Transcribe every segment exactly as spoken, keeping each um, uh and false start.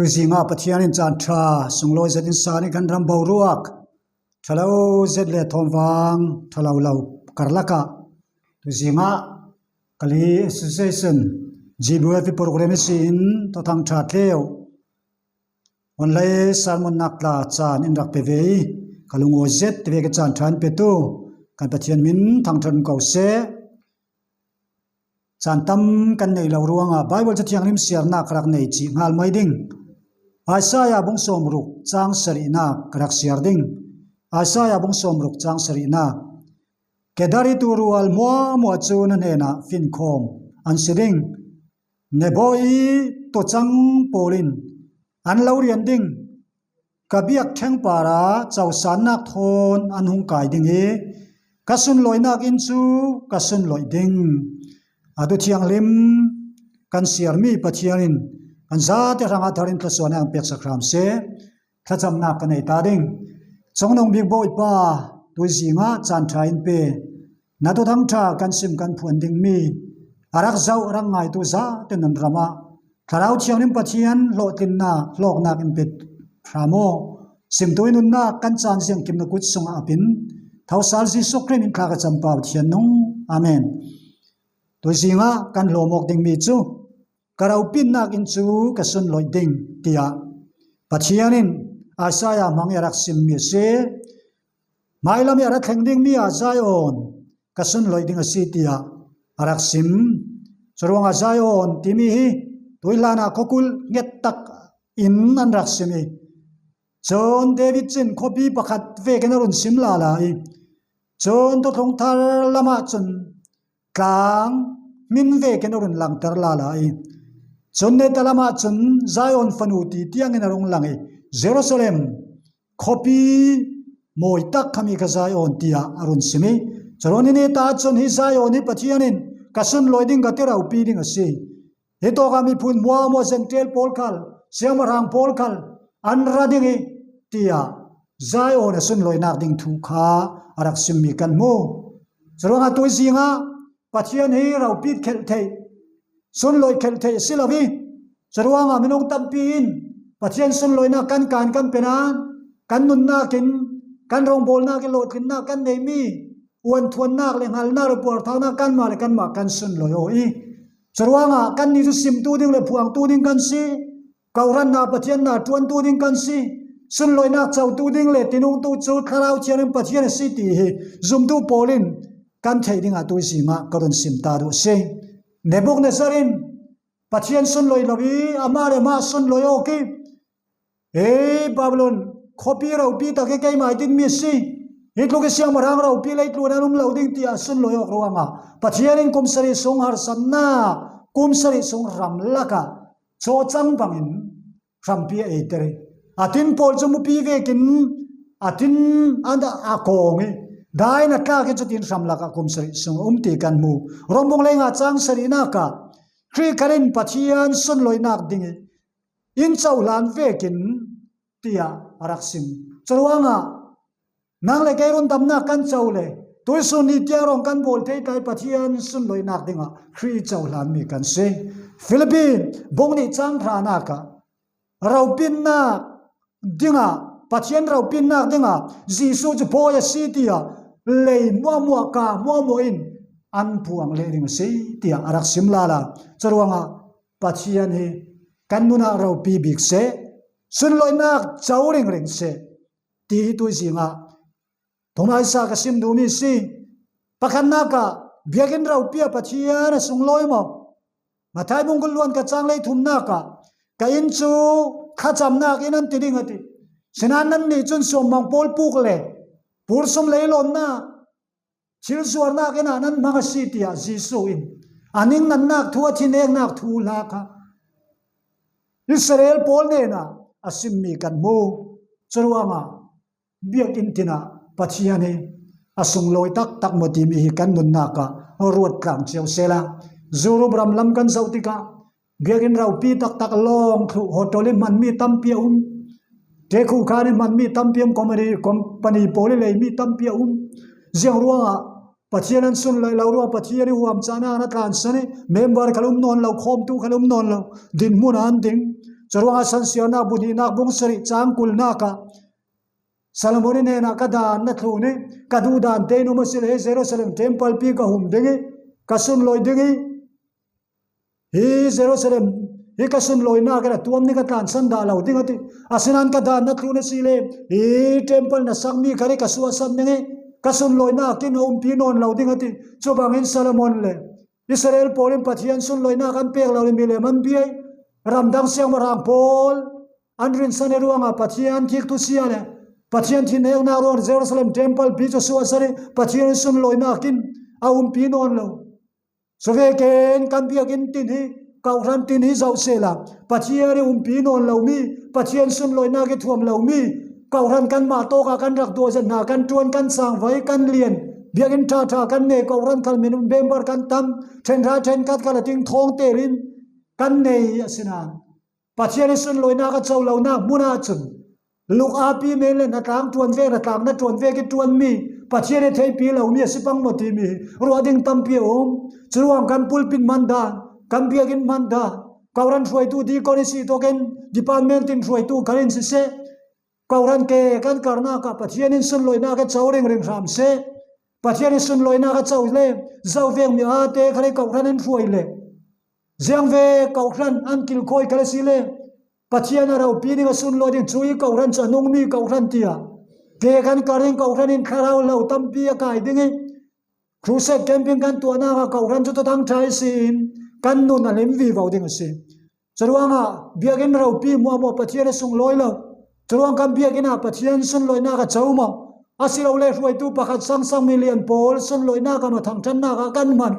Tuizinga Pathian in caan ṭha sunglawi zet in san in kan ram boruak ṭhalo zet le thawmvang ṭhalo lo karlakah tuizinga Kali Association G B F program ihsin Thawthang Ṭha tleu online sermon-nak tla caan in rak pe ve i ka lungawi zet vek i caan ṭha in petu kan Pathian min thangṭhat ko seh. Caan tam kan nei lo ruangah Bible Ca Thianghlim siarnak ka rak nei cih nghal mai ding. Isaiah bung sawmruk cang sarihnak ka rak siar ding. Isaiah bung sawmruk cang sarihnak. Kedar i turual muahmuah cu na hnenah finkhawm an si ding. Nebo i tucang pawl in an lo rian ding. Ka biak ṭheng parah cosannak thawn an hung kai ding i ka sunlawinak inn cu ka sunlawih ding. Atu thianghlim kan siarmi Pathian in kan zate hrangah thar in thluasuahnak an peksak hram seh. Thlacamnak ka nei ta ding. Congnung bik Bawipa, tuizingah caan ṭha in pe. Na Thawthang Ṭha kan sim kan phuan dingmi a rak zoh a rak ngaitu zate nan ramah Thlarau Thianghlim Pathian hlawhtlinnak hlawknak in pe hram aw. Simtu i nunnak kan caan ziangkim na kut sungah a pin. Thosal Jesuh Khrih in thla ka cam Pa Pathian nung. Amen. Tuizingah kan hlawm awk dingmi cu ka ropitnak inn cu ka sunlawih ding, tiah Pathian in Isaiah hmang i a rak simmi a si. Hmailam i a ra thleng dingmi ah Zion ka sunlawih ding a si, tiah a rak sim. Curuangah Zion timi hi tuihlan ah khuakulh ngettak in an rak sim i, cun David cin khuapi pakhat vekin a run sim lala i, cun Thawthlung Thar lamah cun tlang hmin vekin a run langter lala i, cun neta lamah cun Zion fanu ti tiangin a rung lang i, Jerusalem khuapi mawi tak khami ka Zion tiah a run sim i, curuangah neta cun hi Zion hi Pathian in ka sunlawih ding, ka ti ropi ding a si. Hi tawkah miphun hmuahhmuah Jentail pawl khal, siangpahrang pawl khal an ra ding i, tiah Zion a sunlawinak ding thu kha a rak simmi kan hmu. Curuangah tuizingah Pathian hi ropit khelh theih, sunlawih khelh theih a si lo i, curuangah minung tampi in Pathian sunlawinak kan kan kan pe nain kan nunnak in, kan rawngbawlnak in, hlawhtlinnak kan neihmi uanthuannak le hngalnak le puarthaknak kanmah le kanmah kan sunlawih aw i, curuangah kannih cu simtu ding le phuangtu ding kan si. Kohrannak Pathian hna ṭuantu ding kan si. Sunlawihnak cotu ding le tinungtu cu Thlarau Thianghlim Pathian a si ti hi zumtu pawl in kan theih dingah tuizingah ka run sim ta duh a si. Nebukhadnezzar in Pathian sunlawih lo i amah le amah sunlawih awk i, "Ee, Babylon khuapi ropi tak hi keimah i dinmi a si. Hi tluk i siangpahrang ropi leitlun an um lo ding," tiah sunlawih awk ruangah Pathian in kum sarih sung harsatnak, kum sarih sung hram lakah cawcang bangin hrampi a eiter i, a tin pawl cu mupi vekin a tin an a kawng i, dai in a tlak i, cutin hram lakah kum sarih sung a um ti kan hmu. Rom bung leinga cang sarihnak ah Khrih Kal in Pathian sunlawihnak ding i in cohlan vekin tiah a rak sim. Curuangah nang le kei rundamnak kan co le tuihsun ni tiang rawng kan bawl thei tai Pathian sunlawihnak dingah Khrih cohlanmi kan si. Filipi bung nih cang hranak ah ropitnak dingah, Pathian ropitnak dingah Jesuh cu bawi a si tiah lei hmuahhmuah, ka hmuahhmuah in an phuang leh ding a si tiah a rak sim lala. Curuangah Pathian hi kan nunah ropi bik seh, sunlawihnak co ringring seh, ti hi tuizingah thumnaisa ka sim duhmi si. Pakhatnak ah biakinn ropi ah Pathian a sunglawi maw? Matthai bung kul luan ka cang lei thumnak ah ka inn cu thlacamnak inn an ti ding a ti. Sinain nannih cun suammang pawl puk le pur sum lei lawnnak thil zuarnak inn ah nan hmang a si, tiah Jesuh in a ningnannak thu, a thineknak thu hla kha Israel pawl hnenah a simmi kan hmu. Curuangah biakinn tinah Pathian hi a sunglawi taktak maw timi hi kan nunnak ah ruat tlang cio sehla. Europe ram lam kan zoh tikah biakinn ropi taktak lawng thluh hotel i hmanmi tampi a um. Tekhu khan i hmanmi tampi a um, company, company pawl i leimi tampi a um. Ziang ruangah Pathian an sunlawih lo ruangah Pathian i huamcahnak an a tlansan i member khal um nawn lo, khawmtu khal um nawn lo, dinhmun ah an ding. Curuangah Sansiarnak bung hnihnak bung sarih cang kulnakah Solomon i hnenah ka dan na thlun i, ka duhdante in um a si le, hih Jerusalem temple pi ka hum ding i, ka sunlawi ding i, hih Jerusalem hi ka sunlawinak in a tuam ni ka tlansan dah lo ding a ti. Asinain ka dan na thlun a si le, hih temple na sakmi kha ri ka suahsan ding i, ka sunlawinak in a umpi nawn lo ding a ti. Cubangin Solomon le Israel pawl in Pathian sunlawinak an pek lo le milem an bia i, ramdang siangmahrang pawl an rinsan i ruangah Pathian thik thusia le Pathian thineknak ruangah Jerusalem temple pi cu suahsan i, Pathian sunlawinak in a umpi nawn lo. Cuvekin kan biakinn tin hi, kawhhran tin hi zoh sehla, Pathian i umpi nawn lomi, Pathian sunlawinak i thuam lomi kawhhran kanmah tawkah kan rak tuahzet hna, kan ṭuan, kan sangvai, kan lian, biakinn ṭhaṭha kan nei, kawhhran khal minung member kan tam, ṭhen hra ṭhen khat khal a ting thawng telin kan nei asinain Pathian i sunlawinak a co lonak hmun ahcun luk aa pi men le na tlang ṭuan vek, na tlang na ṭuan vek i ṭuanmi, Pathian i theipi lomi a si pang maw timi ruah ding tampi a um. Curuang kan pulpit hman dan, kan biakinn hman dan, kawhhran hruaitu deacon i si tawkin department in hruaitu khan in siseh, kawhhran ke kan karnak ah Pathian in sunlawinak a co ringring hram seh. Pathian in sunlawinak a co le, zo vek mi aa te kha le kawhhran an hruai le, ziang ve kawhhran an kilkhawi kha le si le, Pathian a ropi ding a sunlawi ding cu i kawhhran cu a nungmi kawhhran tiah ke kan kar ding kawhhran in thlarau lo tampi a kai ding i, crusade camping kan tuahnak ah kawhhran cu thuthang ṭha ihsin kan nun a hlim vivo ding a si. Curuangah biakinn ropi hmuahhmuah Pathian a sunglawi lo. Curuang kan biakinn ah Pathian sunlawinak a co maw? Asilole hruaitu pakhat sangsang milian pawl sunlawinak ah maw thangṭhatnak ah kan hman.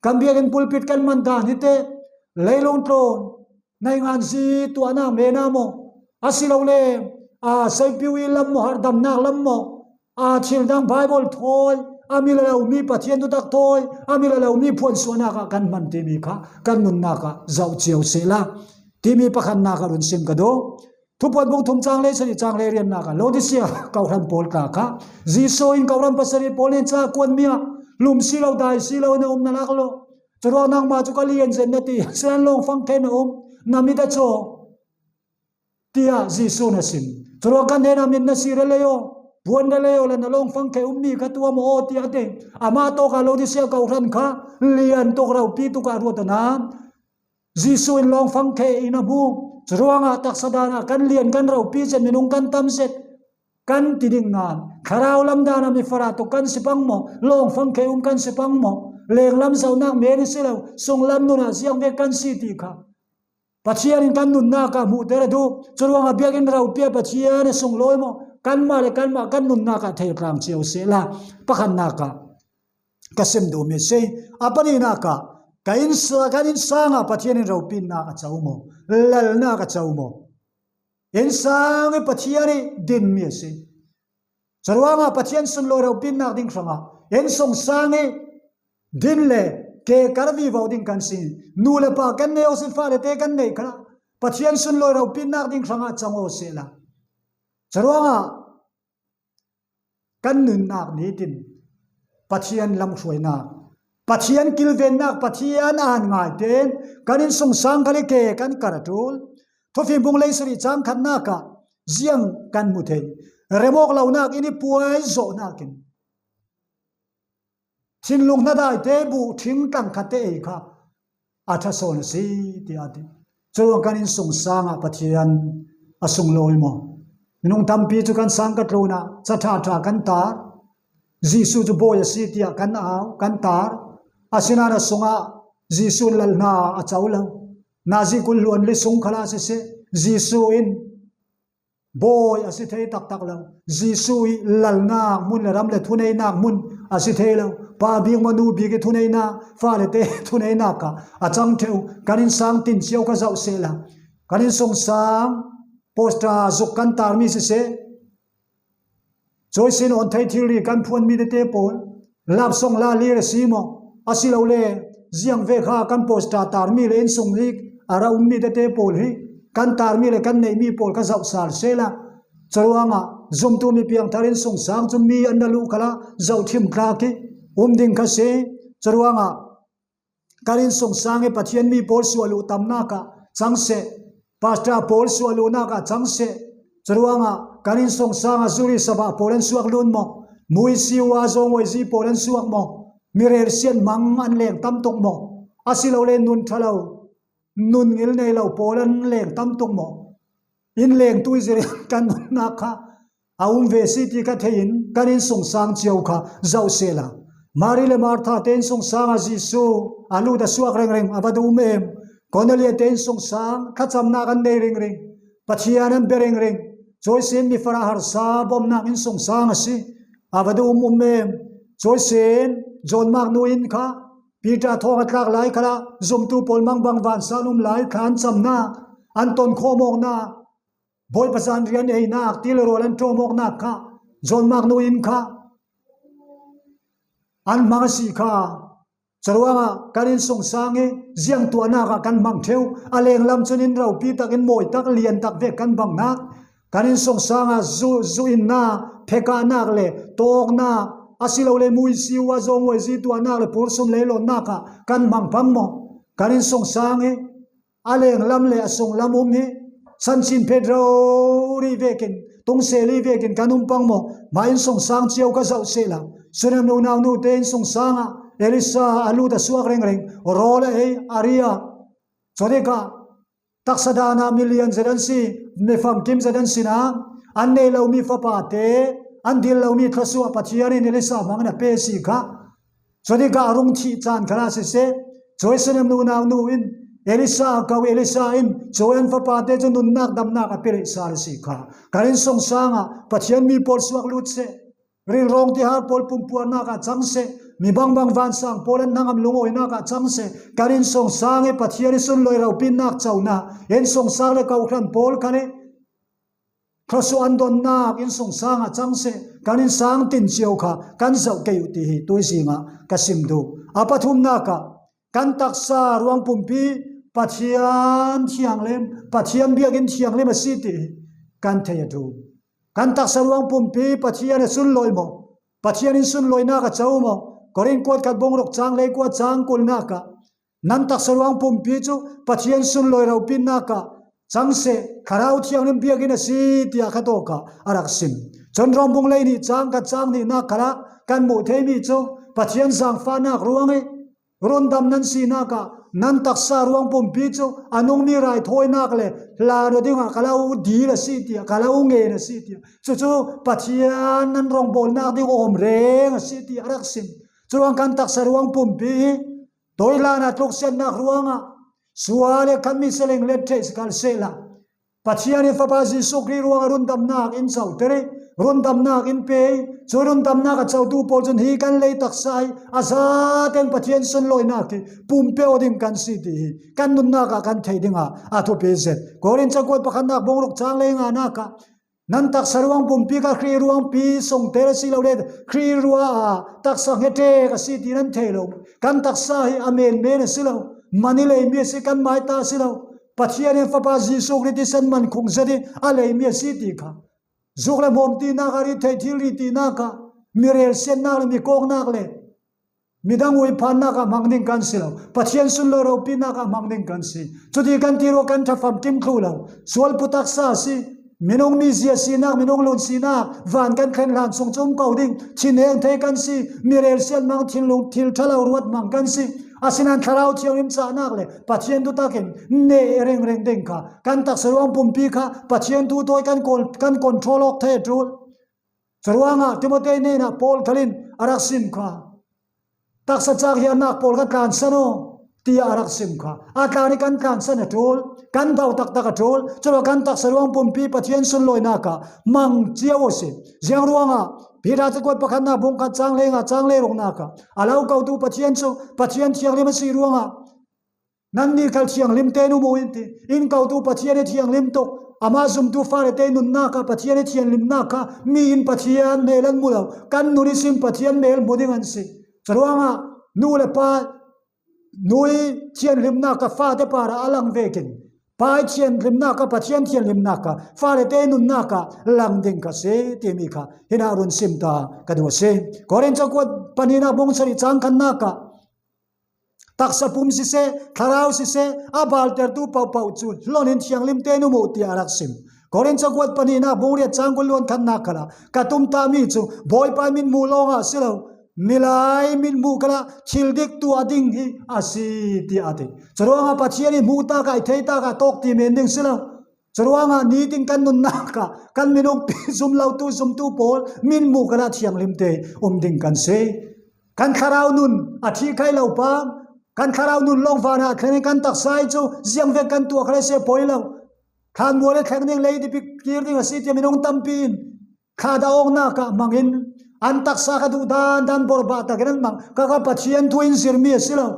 Kan biakinn pulpit kan hman dan hi te, leilung tlawn, nainganzi tuahnak men ah maw? Asilole, aa, soipiu i lam maw, harhdamnak lam maw? Aa, thil dang Bible thawi, a mil a lomi Pathian thutak thawi, a mil a lomi phuansuahnak ah kan hman timi kha kan nunnak ah zoh cio sehla timi pakhatnak ah run sim ka duh. Thupuan bung thum cang le sarih cang le riatnak ah Laodicea kawhhran pawl tla kha Jesuh in kawhhran pasarih pawl nih ca kuanmi ah lum si lo, dai si lo in a um na lak lo. Curuang nangmah cu ka lian zen na ti, sian lawng fang khe na um, na mit a caw, tiah Jesuh na sim. Curuang kan hnenah mit na si relei aw, puan relei aw le na lawng fang khe ummi ka tuam aw, tiah a ti. Amah tawkah Laodicea kawhhran kha lian tuk, ropi tuk ah ruat a na. Jesuh in lawng fang khe in a hmu. Curuangah taksa dan ah kan lian, kan ropi zet, minung kan tam zet, kan ti ding nan, thlarau lam dan ah mi farah tuk kan si pang maw? Lawng fang khe um kan si pang maw? Lenglam zohnak men i si lo, sunglam nun ah ziang vek kan si ti kha Pathian in kan nunnak ah hmuhter a duh. Curuangah biakinn ropi ah Pathian a sunglawi maw? Kanmah le kanmah kan nunnak ah thei tlang cio sehla pakhatnak ah ka sim duhmi a si. A pahnihnak ah ka inn sa-, kan innsang ah Pathian in ropinak a co maw? Lalnak a co maw? Innsang i Pathian i dinmi a si. Curuangah Pathian sunlawi ropinak ding hrangah innsungsang i din le ke kar vivo ding kan si. Nu le pa kan nei awk sin, fale te kan neih khalah Pathian sunlawi ropinak ding hrangah cang aw sehla. Curuangah kan nunnak nitin Pathian lamhruainak, Pathian kilvennak, Pathian aan ngai tein kan innsungsang khal i ke kan kar a ṭul. Thufim bung leisarih cang khatnak ah ziang kan hmu thei? Remawk lonak in i puai zawhnak in thinlung hnadaite buh ṭhing tlang khatte ei kha a ṭha sawn a si, tiah a ti. Curuang kan innsungsang ah Pathian a sunglawi maw? Minung tampi cu kan sangka tlunah ca ṭhaṭha kan tar. Jesuh cu Bawi a si tiah kan au, kan tar. Asinain a sungah Jesuh in lal hna a co lo. Nazi kul hluan li sung khalah siseh, Jesuh in Bawi a si thei taktak lo. Jesuh i lalnak hmun le ram le thuneihnak hmun a si thei lo. Pa bik maw, nu bik i thuneihnak, fale te thuneihnak kha a cang ṭheu. Kan innsang tin cio kha zoh sehla, kan innsungsang poster zuk kan tarmi siseh, cuai sin awn thei thilri kan phuanmi tete pawl, love song la lir a si maw? Asilole ziang ve kha kan poster tarmi le innsung hi a ra ummi tete pawl hi kan tarmi le kan neihmi pawl kha zoh sal sehla. Curuangah zumtu mi piangthar innsungsang cu mi an na luh khalah zohṭhim tlak i um ding kha si. Curuangah kan innsungsang i Pathian mi pawl suah luh tamnak ah cang seh. Pastor pawl suah luhnak ah cang seh. Curuangah kan innsungsang ah zuri sabah pawl an suak lun maw? Muisiu a zawngwaisi pawl an suak maw? Mi relsiat mang an leng tam tuk maw? Asilole nun ṭha lo, nun ngil nei lo pawl an leng tam tuk maw? Inn lengtu i zir kan nunnak kha a um ve si ti kha thei in kan innsungsang cio kha zoh sehla. Mari le Martha te innsungsang ah Jesu a lut a suak rengreng a va duh um em? Cornelia te innsungsang thlacamnak an nei ringring, Pathian an bia ringring. Cuaisin mi farah harsa bawmnak innsungsang a si, a va duh um um em? Cuaisin John Mark nu inn kha Peter thawng a tlak lai khalah zumtu pawl mangbang vansa an um lai kha an camnak, an tonkhawm awknak, Bawipa zan rian einak, ti le rawl an ṭawm awknak kha John Mark nu inn kha an hmang a si kha. Curuangah kan innsungsang i ziangtuahnak ah kan hmang ṭheu. A lenglam cun in ropi tak, in mawi tak, lian tak vek kan bangnak, kan innsungsang ah zu, zu innak, phekahnak le tawknak, asilole muisiu a zawngwaisi tuahnak le pursum lei lawnnak ah kan hmang pang maw? Kan innsungsang i a lenglam le a sunglam um hi chanchin phet rori vekin, tungseli vekin kan um pang maw? Mah innsungsang cio kha zoh sehla. Sunem nu nau nu te innsungsang ah Elisa a lut a suak rengreng, rawl a ei, a ri a. Cutikah taksa dan ah mi lian zet an si, mi famkim zet an si na, an nei lomi fapa te, an dil lomi thluasuah Pathian in Elisa hmangin a pe si kha. Cutikah a rung thih caan khalah siseh, cuai Sunem nu nau nu in Elisa a ko, Elisa in cuai an fapa te cu nunnak damnak a pe lei sal a si kha. Kan innsungsang ah Pathian mi pawl suak lut seh. Rilrawng tihar pawl pumpuarnak ah cang seh. Mi bangbang vansang pawl an hnangam lungawinak ah cang seh. Kan innsungsang i Pathian i sunlawi ropinak conak, innsungsang le kohhran pawl khan i thluasuah an donnak innsungsang ah cang seh. Kan innsang tin cio kha kan zoh kei uh ti hi tuizing ah ka sim duh. A pathumnak ah kan taksa ruang pumpi Pathian thianghlim, Pathian biakinn thianghlim a si ti hi kan thei a ṭul. Kan taksa ruang pumpi Pathian a sunlawi maw? Pathian in sunlawinak a co maw? Korin kuat khat bung ruk cang leikua cang kulnak ah nan taksa ruang pumpi cu Pathian sunlawi ropinak ah cang seh, Thlarau Thianghlim biakinn a si, tiah kha tawk ah a rak sim. Cun Rom bung leihnih cang khat cang hnihnak khalah kan hmuh theimi cu Pathian zaangfahnak ruang i rundam nan sinak ah nan taksa ruang pumpi cu a nungmi raithawinak le hla ruat dingah ka lo dil a si, tiah ka lo ngen a si, tiah cucu Pathian nan rawngbawlnak ding awm reng a si, tiah a rak sim. Curuang kan taksa ruang pumpi hi Toilan ah tluksiatnak ruangah sual le khatmi seleng let theih si kal sehla, Pathian in Fapa Jesuh Khrih ruangah rundamnak in coter i, rundamnak in pe i, cu rundamnak a cotu pawl cun hi kan lei taksa i a zateng Pathian sunlawinak hi pumpe aw ding kan si ti hi kan nunnak ah kan theih dingah a thupi zet. Korin cakuat pakhatnak bung ruk cang lei nganak ah nan taksa ruang pumpi kha Khrih ruangpi sungtel a si lo le Khrih ruah a taksa hngetek a si ti nan thei lo. Kan taksa hi a menmen a si lo, man i leimi a si, kan maita a si lo. Pathian in Fapa Jesuh Khrih thisen man khung zet i a leimi a si ti kha zuk le hmawm tinak ah, ri theih thilri tinak ah, mi relsiatnak le mi kawknak le midang uiphannak ah hmang ding kan si lo, Pathian sunlawi ropinak ah hmang ding kan si. Cuti kan ti ruah kan ṭha famkim thluh lo. Sual pu taksa a si, minung mizia sinak, minung lun sinak, van kan thlen hlan sung cu um ko ding, thinheng thei kan si, mi relsiat hmang, thinlung thil ṭha lo ruat hmang kan si. Asinain Thlarau Thianghlim cahnak le Pathian thutak in neh ringring ding kha kan taksa ruang pumpi kha Pathian thu thawi kan kon, kan control awk thei a ṭul. Curuangah Timote hnenah Paul khalin a rak sim kha, taksa cak hiarnak pawl kha tlansan aw, tiah a rak sim kha. A tlan i kan tlansan a ṭul, kan do taktak a ṭul. Curuah kan taksa ruang pumpi Pathian sunlawinak ah hmang cio a si. Ziang ruangah Peter cakuat pakhatnak bung khat cang lei nga cang lei ruknak ah a lo kotu Pathian cu Pathian thianghlim a si ruangah, nannih khal thianghlim tein um uh in ti. In kotu Pathian hi thianghlim tuk. Amah zumtu fale te nunnak ah Pathian hi thianghlimnak kha mi in Pathian hmel an hmu lo. Kan nun ihsin Pathian hmel hmu ding an si. Curuangah nu le pa, nu i thianghlimnak kha fate parah a lang vekin, pa i thianghlimnak kha, Pathian thianghlimnak kha fale te nunnak ah lang ding kha si timi kha hinah run sim ta ka duh a si. Korin cakuat pahnihnak bung sarih cang khatnak ah taksa pum siseh, thlarau siseh, a baltertu pohpoh cu hlon in thianghlimte in um uh, tiah a rak sim. Korin cakuat pahnihnak bung riat cang kul luan khatnak khalah ka tumtahmi cu Bawipa mitmuh lawngah a si lo, milai mitmuh khalah thil dik tuah ding hi a si, tiah a ti. Curuangah Pathian in hmuh takah, i thei takah tawk ti men ding si lo. Curuangah nitin kan nunnak ah kan minung pi zum lotu zumtu pawl mitmuh khalah thianghlimte um ding kan si. Kan thlarau nun a thih khai lo pa, kan thlarau nun lawng vanah a thleng in kan taksa hi cu ziangvek kan tuah kha le seh poi lo. Thlanmual i thleng ding, lei dipik kir ding a si tiah minung tampi in thla dah awknak ah hmang in an taksa kha duh dan dan borbah takin an hmang. Kha kha Pathian thu in zirmi a si lo.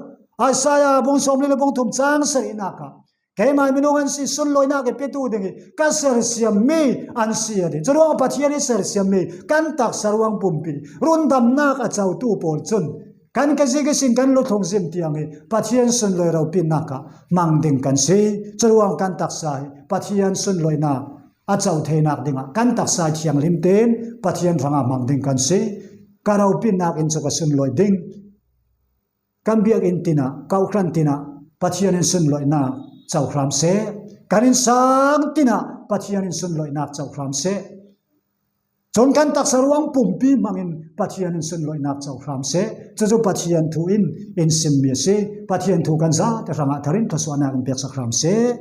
Isaiah bung sawmli le bung thum cang sarihnak ah, keimah minung an si, sunlawinak i petu ding hi ka sersiammi an si, a ti. Curuangah Pathian i sersiammi kan taksa ruang pumpi rundamnak a cotu pawl cun kan kezik ihsin kan luthlong zim tiang hi Pathian sunlawi ropitnak ah hmang ding kan si. Curuang kan taksa hi Pathian sunlawinak a co theinak dingah kan taksa hi thianghlim tein Pathian hrangah hmang ding kan si. Ka ropitnak in cu ka sunlawi ding. Kan biakinn tinah, ka uhhran tinah Pathian in sunlawinak co hram seh. Kan innsang tinah Pathian in sunlawinak co hram seh. Cun kan taksa ruang pumpi hmangin Pathian in sunlawinak co hram seh. Cucu Pathian thu in in simmi a si. Pathian thu kan zate hrangah thar in thluasuahnak in peksak hram seh.